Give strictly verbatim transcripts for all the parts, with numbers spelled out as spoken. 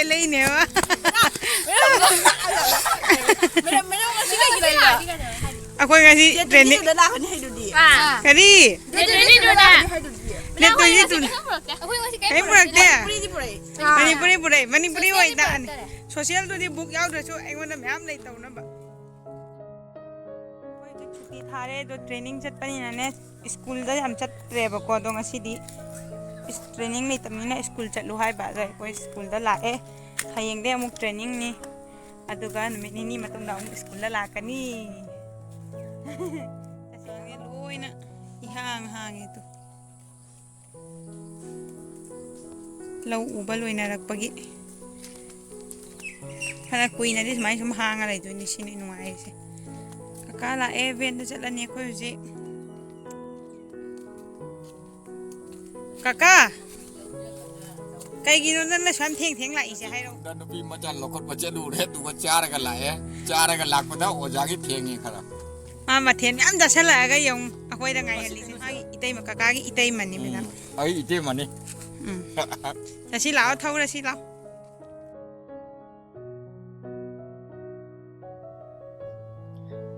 ꯂꯩꯅꯦꯕ꯫ Madam, madam, ꯉꯁꯤ ꯀꯩꯒꯤ ꯂꯩꯕ? ꯑꯩꯈꯣꯏ ꯉꯁꯤ ꯗꯦꯠ ꯇ꯭ꯔꯦꯟꯗꯤꯡ ꯇ꯭ꯋꯦꯟꯇꯤ ꯇꯨꯗ ꯂꯥꯛꯀꯅꯤ ꯍꯥꯏꯗꯨꯗꯤ꯫ ꯑꯥ꯫ ꯀꯔꯤ? ꯗꯦꯠ ꯇ꯭ꯋꯦꯟꯇꯤ ꯇꯨꯗ꯫ Date twenty two. ꯑꯩꯈꯣꯏ ꯉꯁꯤ ꯀꯩꯝ ꯀꯩꯝ ꯄꯨꯔꯛꯇꯦ? ꯄꯨꯔꯛꯇꯦ? ꯃꯅꯤꯄꯨꯔꯤꯗꯤ ꯄꯨꯔꯛꯑꯦ꯫ ꯃꯅꯤꯄꯨꯔꯤ ꯄꯨꯔꯛꯑꯦ, ꯃꯅꯤꯄꯨꯔꯤ ꯁꯣꯁꯤꯌꯦꯜꯗꯤ ꯑꯣꯏꯇꯥꯔꯅꯤ꯫ ꯄꯨꯔꯛꯇꯦ꯫ ꯁꯣꯁꯤꯌꯦꯜꯗꯨꯗꯤ ꯕꯨꯛ ꯌꯥꯎꯗ꯭ꯔꯁꯨ ꯑꯩꯉꯣꯟꯗ ꯃꯌꯥꯝ ꯂꯩ ꯇꯧꯅꯕ꯫ ꯑꯩꯈꯣꯏ ꯍꯧꯖꯤꯛ ꯁꯨꯇꯤ ꯊꯥꯔꯦ, ꯑꯗꯣ ꯇ꯭ꯔꯦꯅꯤꯡ ꯆꯠꯄꯅꯤꯅꯅꯦ, ꯁ꯭ꯀꯨꯜꯗ ꯌꯥꯝ ꯆꯠꯇ꯭ꯔꯦꯕꯀꯣ꯫ ꯑꯗꯣ ꯉꯁꯤꯗꯤ ꯏꯁ-, ꯇ꯭ꯔꯦꯅꯤꯡ ꯂꯩꯇꯕꯅꯤꯅ ꯁ꯭ꯀꯨꯜ ꯆꯠꯂꯨ ꯍꯥꯏꯕ꯫ ꯑꯗꯣ ꯑꯩꯈꯣꯏ ꯁ꯭ꯀꯨꯜꯗ ꯂꯥꯛꯑꯦ꯫ ꯍꯌꯦꯡꯗꯩ ꯑꯃꯨꯛ ꯇ꯭ꯔꯦꯅꯤꯡꯅꯤ꯫ ꯑꯗꯨꯒ ꯅꯨꯃꯤꯠ ꯅꯤꯅꯤ ꯃꯇꯨꯡꯗ ꯑꯃꯨꯛ ꯁ꯭ꯀꯨꯜꯗ ꯂꯥꯛꯀꯅꯤ꯫ ꯇꯁꯦꯡꯅ ꯂꯣꯏꯅ ꯏꯍꯥꯡ ꯍꯥꯡꯉꯦ ꯇꯨ꯫ ꯂꯧ ꯎꯕ ꯂꯣꯏꯅꯔꯛꯄꯒꯤ꯫ ꯐꯅ ꯀꯨꯏꯅꯗꯤ ꯁꯨꯃꯥꯏꯅ ꯁꯨꯝ ꯍꯥꯡꯉ ꯂꯩꯗꯣꯏꯅꯤ, ꯁꯤꯅꯤ ꯅꯨꯡꯉꯥꯏꯔꯤꯁꯦ꯫ ꯀꯀꯥ ꯂꯥꯛꯑꯦ, ꯚꯦꯟꯗ ꯆꯠꯂꯅꯤ ꯑꯩꯈꯣꯏ ꯍꯧꯖꯤꯛ꯫ ꯀꯀꯥ, ꯀꯩꯒꯤꯅꯣ ꯅꯪꯅ ꯁꯨꯌꯥꯝ ꯊꯦꯡ ꯊꯦꯡ ꯂꯥꯛꯏꯁꯦ ꯍꯥꯏꯔꯛꯑꯣ꯫ ꯅꯨꯄꯤ ꯃꯆꯥ ꯂꯧꯈꯠꯄ ꯆꯠꯂꯨꯔꯦ, ꯑꯗꯨꯒ ꯆꯥꯔꯒ ꯂꯥꯛꯑꯦ꯫ ꯆꯥꯔꯒ ꯂꯥꯛꯄꯗ ꯑꯣꯖꯥꯒꯤ ꯊꯦꯡꯉꯦ ꯈꯔ꯫ ꯃꯥ ꯃꯊꯦꯜ ꯃꯌꯥꯝ ꯆꯥꯁꯤꯜꯂꯛꯑꯒ ꯌꯦꯡꯉꯨ, ꯑꯩꯈꯣꯏꯗ ꯉꯥꯏꯍꯜꯂꯤꯁꯦ꯫ ꯃꯥꯒꯤ ꯏꯇꯩꯃ, ꯀꯀꯥꯒꯤ ꯏꯇꯩꯃꯅꯤ, ꯎꯝ, ꯃꯦꯗꯥꯝ꯫ ꯑꯩ ꯏꯇꯩꯃꯅꯤ꯫ ꯎꯝ꯫ ꯆꯠꯁꯤ ꯂꯥꯛꯑꯣ, ꯊꯧꯔꯁꯤ ꯂꯥꯛꯑꯣ꯫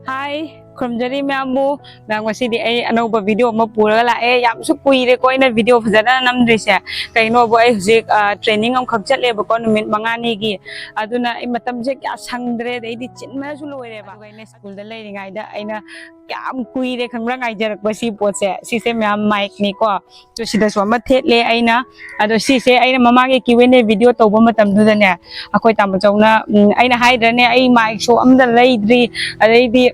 ꯍꯥꯏ, ꯈꯨꯔꯨꯝꯖꯔꯤ ꯃꯌꯥꯝꯕꯨ꯫ ꯃꯌꯥꯝ, ꯉꯁꯤꯗꯤ ꯑꯩ ꯑꯅꯧꯕ ꯚꯤꯗꯤꯑꯣ ꯑꯃ ꯄꯨꯔꯒ ꯂꯥꯛꯑꯦ꯫ ꯌꯥꯝꯁꯨ ꯀꯨꯏꯔꯦꯀꯣ ꯑꯩꯅ ꯚꯤꯗꯤꯑꯣ ꯐꯖꯅ ꯅꯝꯗ꯭ꯔꯤꯁꯦ꯫ ꯀꯩꯅꯣꯕꯨ, ꯑꯩ ꯍꯧꯖꯤꯛ, ꯑ, ꯇ꯭ꯔꯦꯅꯤꯡ ꯑꯃꯈꯛ ꯆꯠꯂꯦꯕꯀꯣ, ꯅꯨꯃꯤꯠ ꯃꯉꯥꯅꯤꯒꯤ꯫ ꯑꯗꯨꯅ ꯑꯩ ꯃꯇꯝꯁꯦ ꯀꯌꯥ ꯁꯪꯗ꯭ꯔꯦ, ꯑꯗꯩꯗꯤ ꯆꯤꯟꯕꯅꯁꯨ ꯂꯣꯏꯔꯦꯕ꯫ ꯑꯗꯨꯒ ꯑꯩꯅ ꯁ꯭ꯀꯨꯜꯗ ꯂꯩꯔꯤꯉꯩꯗ ꯑꯩꯅ ꯀꯌꯥꯝ ꯀꯨꯏꯔꯦ ꯈꯪꯕ꯭ꯔꯥ ꯉꯥꯏꯖꯔꯛꯄ ꯁꯤ ꯄꯣꯠꯁꯦ? ꯁꯤꯁꯦ ꯃꯌꯥꯝ ꯃꯥꯏꯛꯅꯤꯀꯣ꯫ ꯑꯗꯣ ꯁꯤꯗꯁꯨ ꯑꯃ ꯊꯦꯠꯂꯦ ꯑꯩꯅ꯫ ꯑꯗꯣ ꯁꯤꯁꯦ ꯑꯩꯅ ꯃꯃꯥꯡꯒꯤ Q and A ꯚꯤꯗꯤꯑꯣ ꯇꯧꯕ ꯃꯇꯝꯗꯨꯗꯅꯦ, ꯑꯩꯈꯣꯏ ꯇꯥꯃꯣꯆꯧꯅ, ꯎꯝ, ꯑꯩꯅ ꯍꯥꯏꯗ꯭ꯔꯅꯦ, "ꯑꯩ ꯃꯥꯏꯛꯁꯨ ꯑꯝꯇ ꯂꯩꯗ꯭ꯔꯤ, ꯑꯗꯩꯗꯤ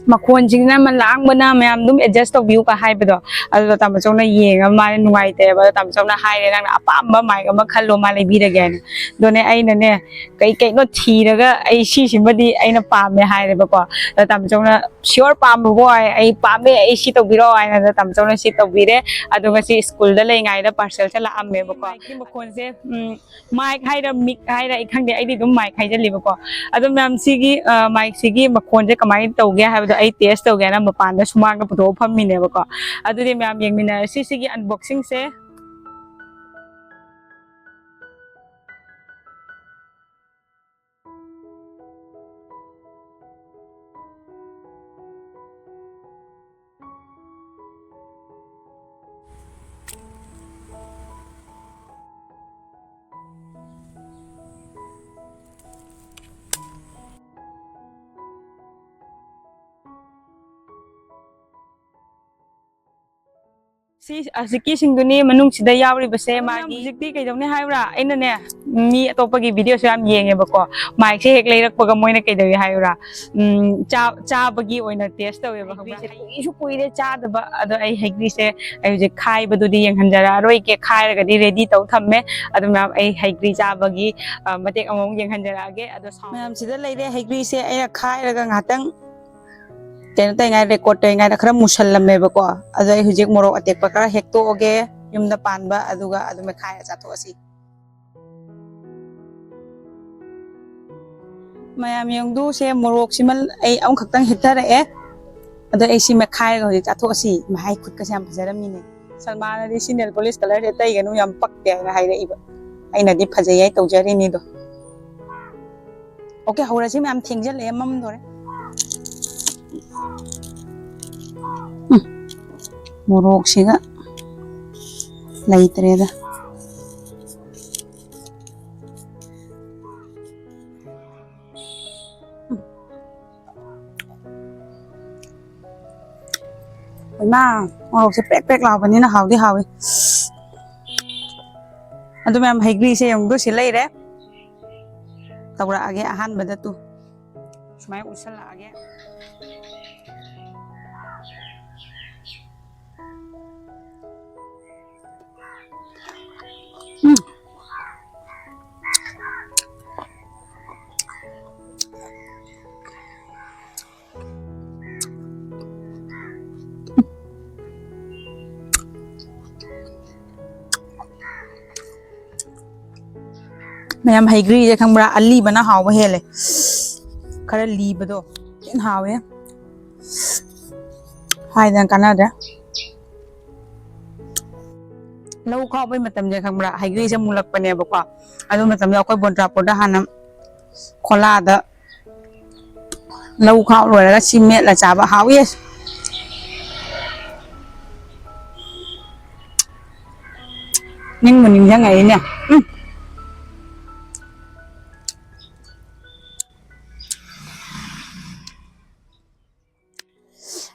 ꯃꯈꯣꯟꯁꯤꯡꯁꯤꯅ ꯑꯃ ꯂꯥꯡꯕꯅ ꯃꯌꯥꯝ ꯑꯗꯨꯝ ꯑꯦꯗꯖꯁ ꯇꯧꯕꯤꯌꯨ" ꯀ ꯍꯥꯏꯕꯗꯣ꯫ ꯑꯗꯨꯗ ꯇꯥꯃꯣꯆꯧꯅ ꯌꯦꯡꯉ ꯃꯥꯅ ꯅꯨꯡꯉꯥꯏꯇꯦꯕ꯫ ꯑꯗꯣ ꯇꯥꯃꯣꯆꯧꯅ ꯍꯥꯏꯔꯦ, "ꯅꯪꯅ ꯑꯄꯥꯝꯕ ꯃꯥꯏꯛ ꯑꯃ ꯈꯜꯂꯣ, ꯃꯥ ꯂꯩꯕꯤꯔꯒꯦ" ꯍꯥꯏꯅ꯫ ꯑꯗꯨꯅꯦ ꯑꯩꯅꯅꯦ, ꯀꯩ ꯀꯩꯅꯣ ꯊꯤꯔꯒ ꯑꯩ ꯁꯤꯁꯤꯃꯗꯤ ꯑꯩꯅ ꯄꯥꯝꯃꯦ ꯍꯥꯏꯔꯦꯕꯀꯣ꯫ ꯑꯗ ꯇꯥꯃꯣꯆꯧꯅ, "ꯁꯤꯌꯣꯔ ꯄꯥꯝꯕꯕꯣ?" ꯍꯥꯏ, "ꯑꯩ ꯄꯥꯝꯃꯦ, ꯑꯩ ꯁꯤ ꯇꯧꯕꯤꯔꯣ" ꯍꯥꯏꯅ ꯇꯥꯃꯣꯆꯧꯅ ꯁꯤ ꯇꯧꯕꯤꯔꯦ꯫ ꯑꯗꯣ ꯉꯁꯤ ꯁ꯭ꯀꯨꯜꯗ ꯂꯩꯉꯥꯏꯗ ꯄꯥꯔꯁꯦꯜꯁꯦ ꯂꯥꯛꯑꯝꯃꯦꯕꯀꯣ꯫ ꯃꯥꯏꯛꯀꯤ ꯃꯈꯣꯟꯁꯦ, ꯎꯝ, ꯃꯥꯏꯛ ꯍꯥꯏꯔ ꯃꯤꯛ ꯍꯥꯏꯔ ꯑꯩ ꯈꯪꯗꯦ, ꯑꯩꯗꯤ ꯑꯗꯨꯝ ꯃꯥꯏꯛ ꯍꯥꯏꯖꯜꯂꯤꯕꯀꯣ꯫ ꯑꯗꯣ ꯃꯌꯥꯝ, ꯁꯤꯒꯤ, ꯑ, ꯃꯥꯏꯛꯁꯤꯒꯤ ꯃꯈꯣꯟꯁꯦ ꯀꯃꯥꯏꯅ ꯇꯧꯒꯦ ꯍꯥꯏꯕꯗꯣ ꯑꯩ ꯇꯦꯁ ꯇꯧꯒꯦꯅ ꯃꯄꯥꯟꯗ ꯁꯨꯃꯥꯡꯗ ꯄꯨꯊꯣꯛꯑ ꯐꯝꯃꯤꯅꯦꯕꯀꯣ꯫ ꯑꯗꯨꯗꯤ ꯃꯌꯥꯝ ꯌꯦꯡꯃꯤꯟꯅꯔꯁꯤ ꯁꯤꯒꯤ ꯑꯟꯕꯣꯛꯁꯤꯡꯁꯦ꯫ ꯁꯤ ꯍꯧꯖꯤꯛꯀꯤꯁꯤꯡꯗꯨꯅꯤ ꯃꯅꯨꯡꯁꯤꯗ ꯌꯥꯎꯔꯤꯕꯁꯦ꯫ ꯃꯥꯒꯤ ꯍꯧꯖꯤꯛꯇꯤ ꯀꯩꯗꯧꯅꯤ ꯍꯥꯏꯕ꯭ꯔꯥ? ꯑꯩꯅꯅꯦ, ꯃꯤ ꯑꯇꯣꯞꯄꯒꯤ ꯚꯤꯗꯤꯑꯣꯁꯨ ꯌꯥꯝ ꯌꯦꯡꯉꯦꯕꯀꯣ꯫ ꯃꯥꯏꯛꯁꯦ ꯍꯦꯛ ꯂꯩꯔꯛꯄꯒ ꯃꯣꯏꯅ ꯀꯩꯗꯧꯏ ꯍꯥꯏꯕ꯭ꯔꯥ? ꯎꯝ, ꯆꯥ-, ꯆꯥꯕꯒꯤ ꯑꯣꯏꯅ ꯇꯦꯁ ꯇꯧꯋꯦꯕ, ꯈꯪꯕ꯭ꯔꯥ? ꯍꯩꯒ꯭ꯔꯤꯁꯦ ꯀꯨꯏꯁꯨ ꯀꯨꯏꯔꯦ ꯆꯥꯗꯕ꯫ ꯑꯗꯣ ꯑꯩ ꯍꯩꯒ꯭ꯔꯤꯁꯦ ꯑꯩ ꯍꯧꯖꯤꯛ ꯈꯥꯏꯕꯗꯨꯗꯤ ꯌꯦꯡꯍꯟꯖꯔꯛꯑꯔꯣꯏꯒꯦ, ꯈꯥꯏꯔꯒꯗꯤ ꯔꯦꯗꯤ ꯇꯧ ꯊꯝꯃꯦ꯫ ꯑꯗꯨ ꯃꯌꯥꯝ ꯑꯩ ꯍꯩꯒ꯭ꯔꯤ ꯆꯥꯕꯒꯤ, ꯑ, ꯃꯇꯦꯛ ꯑꯃꯃꯨꯛ ꯌꯦꯡꯍꯟꯖꯔꯛꯑꯒꯦ꯫ ꯑꯗꯣ ꯁꯥꯎ-, ꯃꯌꯥꯝꯁꯤꯗ ꯂꯩꯔꯦ ꯍꯩꯒ꯭ꯔꯤꯁꯦ꯫ ꯑꯩꯅ ꯈꯥꯏꯔꯒ ꯉꯥꯏꯍꯥꯛꯇꯪ ꯀꯩꯅꯣ ꯇꯧꯔꯤꯉꯥꯏꯗ, ꯔꯦꯀꯣꯔꯗ ꯇꯧꯔꯤꯉꯥꯏꯗ ꯈꯔ ꯃꯨꯁꯜꯂꯝꯃꯦꯕꯀꯣ꯫ ꯑꯗꯣ ꯑꯩ ꯍꯧꯖꯤꯛ ꯃꯣꯔꯣꯛ ꯑꯇꯦꯛꯄ ꯈꯔ ꯍꯦꯛꯇꯣꯛꯑꯒꯦ, ꯌꯨꯝꯗ ꯄꯥꯟꯕ, ꯑꯗꯨꯒ ꯑꯗꯨꯝ ꯃꯦꯠꯈꯥꯏꯔ ꯆꯥꯊꯣꯛꯑꯁꯤ꯫ ꯃꯌꯥꯝ ꯌꯦꯡꯗꯨꯁꯦ, ꯃꯣꯔꯣꯛꯁꯤꯃ ꯑꯩ ꯑꯃꯈꯛꯇꯪ ꯍꯦꯛꯊꯔꯛꯑꯦ꯫ ꯑꯗꯣ ꯑꯩ ꯁꯤ ꯃꯦꯠꯈꯥꯏꯔꯒ ꯍꯧꯖꯤꯛ ꯆꯥꯊꯣꯛꯑꯁꯤ꯫ ꯃꯍꯥꯏ ꯈꯨꯠꯀꯁꯦ ꯌꯥꯝ ꯐꯖꯔꯝꯃꯤꯅꯦ꯫ ꯁꯜꯃꯥꯅꯗꯤ "ꯁꯤ ꯅꯦꯜ ꯄꯣꯂꯤꯁ ꯀꯂꯔꯁꯦ ꯇꯩꯒꯅꯨ, ꯌꯥꯝ ꯄꯛꯇꯦ" ꯍꯥꯏꯅ ꯍꯥꯏꯔꯛꯏꯕ꯫ ꯑꯩꯅꯗꯤ "ꯐꯖꯩ" ꯍꯥꯏ ꯇꯧꯖꯔꯤꯅꯤꯗꯣ꯫ ꯑꯣꯀꯦ, ꯍꯧꯔꯁꯤ ꯃꯌꯥꯝ, ꯊꯦꯡꯖꯤꯜꯂꯛꯑꯦ, ꯃꯝꯗꯣꯔꯦ꯫ ꯎꯝ, ꯃꯣꯔꯣꯛꯁꯤꯒ ꯂꯩꯇ꯭ꯔꯦꯗ꯫ ꯏꯃꯥ, ꯃꯣꯔꯣꯛꯁꯦ ꯄ꯭ꯔꯦꯛ ꯄ꯭ꯔꯦꯛ ꯂꯥꯎꯕꯅꯤꯅ ꯍꯥꯎꯗꯤ ꯍꯥꯎꯏ꯫ ꯑꯗꯨ ꯃꯌꯥꯝ, ꯍꯩꯒ꯭ꯔꯤꯁꯦ ꯌꯦꯡꯉꯨꯗꯣ, ꯁꯤ ꯂꯩꯔꯦ꯫ ꯇꯧꯔꯛꯑꯒꯦ ꯑꯍꯥꯟꯕꯗ ꯇꯨ꯫ ꯁꯨꯃꯥꯏꯅ ꯎꯠꯁꯜꯂꯛꯑꯒꯦ꯫ ꯎꯝ꯫ ꯃꯌꯥꯝ, ꯍꯩꯒ꯭ꯔꯤꯁꯦ ꯈꯪꯕ꯭ꯔꯥ? ꯑꯂꯤꯕꯅ ꯍꯥꯎꯕ ꯍꯦꯜꯂꯦ꯫ ꯈꯔ ꯂꯤꯕꯗꯣ ꯊꯤꯅ ꯍꯥꯎꯋꯦ꯫ ꯍꯥꯏꯗꯅ ꯀꯥꯟꯅꯗ꯭ꯔꯦ꯫ ꯂꯧ ꯈꯥꯎꯕꯩ ꯃꯇꯝꯁꯦ ꯈꯪꯕ꯭ꯔꯥ? ꯍꯩꯒ꯭ꯔꯤꯁꯦ ꯃꯨꯜꯂꯛꯄꯅꯦꯕꯀꯣ꯫ ꯑꯗꯨ ꯃꯇꯝꯗ ꯑꯩꯈꯣꯏ ꯕꯣꯟꯇ꯭ꯔꯥꯄꯨꯔꯗ ꯍꯥꯟꯅ ꯈꯣꯂꯥꯗ ꯂꯧ ꯈꯥꯎ ꯂꯣꯏꯔꯒ ꯁꯤ ꯃꯦꯠꯂ ꯆꯥꯕ ꯍꯥꯎꯋꯤ꯫ ꯅꯤꯡꯕꯨ ꯅꯤꯡꯁꯤꯡꯉꯛꯏꯅꯦ꯫ ꯎꯝ꯫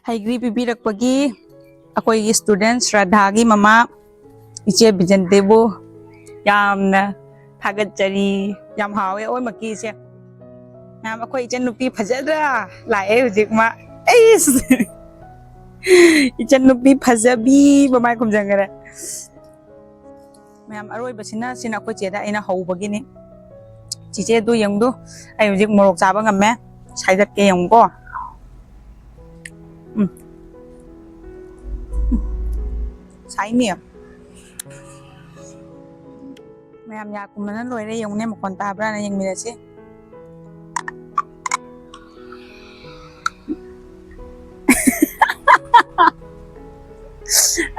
ꯍꯩꯒ꯭ꯔꯤ ꯄꯤꯕꯤꯔꯛꯄꯒꯤ ꯑꯩꯈꯣꯏꯒꯤ ꯁ꯭ꯇꯨꯗꯦꯟ ꯁ꯭ꯔꯗꯥꯒꯤ ꯃꯃꯥ ꯏꯆꯦ ꯕꯤꯖꯟꯇꯤꯕꯨ ꯌꯥꯝꯅ ꯊꯥꯒꯠꯆꯔꯤ꯫ ꯌꯥꯝ ꯍꯥꯎꯋꯦ ꯑꯣꯏꯃꯛꯀꯤ ꯏꯆꯦ꯫ ꯃꯌꯥꯝ, ꯑꯩꯈꯣꯏ ꯏꯆꯟ ꯅꯨꯄꯤ ꯐꯖꯗ꯭ꯔꯥ? ꯂꯥꯛꯑꯦ ꯍꯧꯖꯤꯛ ꯃꯥ꯫ ꯑꯩꯁ! ꯏꯆꯟ ꯅꯨꯄꯤ ꯐꯖꯕꯤ ꯃꯃꯥꯏ ꯈꯨꯝꯖꯟꯈꯔꯦ꯫ ꯃꯌꯥꯝ, ꯑꯔꯣꯏꯕꯁꯤꯅ, ꯁꯤꯅ ꯑꯩꯈꯣꯏ ꯆꯦꯗ ꯑꯩꯅ ꯍꯧꯕꯒꯤꯅꯤ꯫ ꯆꯤꯆꯦ, ꯑꯗꯨ ꯌꯦꯡꯗꯣ, ꯑꯩ ꯍꯧꯖꯤꯛ ꯃꯣꯔꯣꯛ ꯆꯥꯕ ꯉꯝꯃꯦ꯫ ꯁꯥꯏꯗꯠꯀꯦ ꯌꯦꯡꯉꯨꯀꯣ꯫ ꯎꯝ꯫ ꯁꯥꯏꯅꯦ꯫ ꯃꯌꯥꯝ, ꯌꯥ ꯀꯨꯝꯕꯅ ꯂꯣꯏꯔꯦ꯫ ꯌꯦꯡꯉꯨꯅꯦ, ꯃꯈꯣꯟ ꯇꯥꯕ꯭ꯔꯥꯅ ꯌꯦꯡꯃꯤꯟꯅꯁꯤ꯫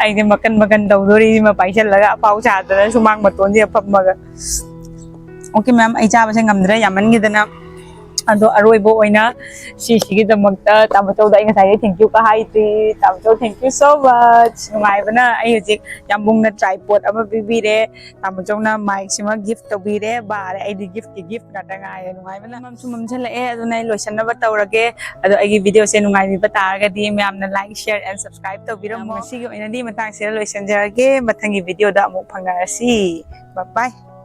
ꯑꯩꯗꯤ ꯃꯀꯟ ꯃꯀꯟ ꯇꯧꯗꯣꯔꯤ, ꯁꯤꯃ ꯄꯥꯏꯁꯜꯂꯒ ꯑꯐꯥꯎ ꯁꯥꯗꯅ ꯁꯨꯃꯥꯡ ꯃꯇꯣꯟꯁꯤꯗ ꯐꯝꯃꯒ꯫ ꯑꯣꯀꯦ ꯃꯌꯥꯝ, ꯑꯩ ꯆꯥꯕꯁꯦ ꯉꯝꯗ꯭ꯔꯦ, ꯌꯥꯝꯃꯟꯈꯤꯗꯅ꯫ ꯑꯗꯣ ꯑꯔꯣꯏꯕ ꯑꯣꯏꯅ ꯁꯤꯁꯤꯒꯤꯗꯃꯛꯇ ꯇꯥꯃꯣꯆꯧꯗ ꯑꯩ ꯉꯁꯥꯏꯗꯩ thank you ꯀ ꯍꯥꯏꯗ꯭ꯔꯤ꯫ ꯇꯥꯃꯣꯆꯧ, thank you so much꯫ ꯅꯨꯡꯉꯥꯏꯕꯅ ꯑꯩ ꯍꯧꯖꯤꯛ ꯌꯥꯝꯕꯨꯡꯅ tripod ꯑꯃ ꯄꯤꯕꯤꯔꯦ, ꯇꯥꯃꯣꯆꯧꯅ mic ꯁꯤꯃ gift ꯇꯧꯕꯤꯔꯦ꯫ ꯕꯥꯔꯦ, ꯑꯩꯗꯤ gift ꯀꯤ gift ꯉꯥꯛꯇ ꯉꯥꯏꯔꯦ꯫ ꯅꯨꯡꯉꯥꯏꯕꯅ꯫ ꯃꯝꯁꯨ ꯃꯝꯁꯤꯜꯂꯛꯑꯦ, ꯑꯗꯨꯅ ꯑꯩ ꯂꯣꯏꯁꯤꯟꯅꯕ ꯇꯧꯔꯒꯦ꯫ ꯑꯗꯣ ꯑꯩꯒꯤ video ꯁꯦ ꯅꯨꯡꯉꯥꯏꯕꯤꯕ ꯇꯥꯔꯒꯗꯤ ꯃꯌꯥꯝꯅ like, share and subscribe ꯇꯧꯕꯤꯔꯝꯃꯣ꯫ ꯉꯁꯤꯒꯤ ꯑꯣꯏꯅꯗꯤ ꯃꯇꯥꯡꯁꯤꯗ ꯂꯣꯏꯁꯤꯟꯖꯔꯒꯦ꯫ ꯃꯊꯪꯒꯤ video ꯗ ꯑꯃꯨꯛ ꯐꯪꯅꯔꯁꯤ꯫ Bye bye꯫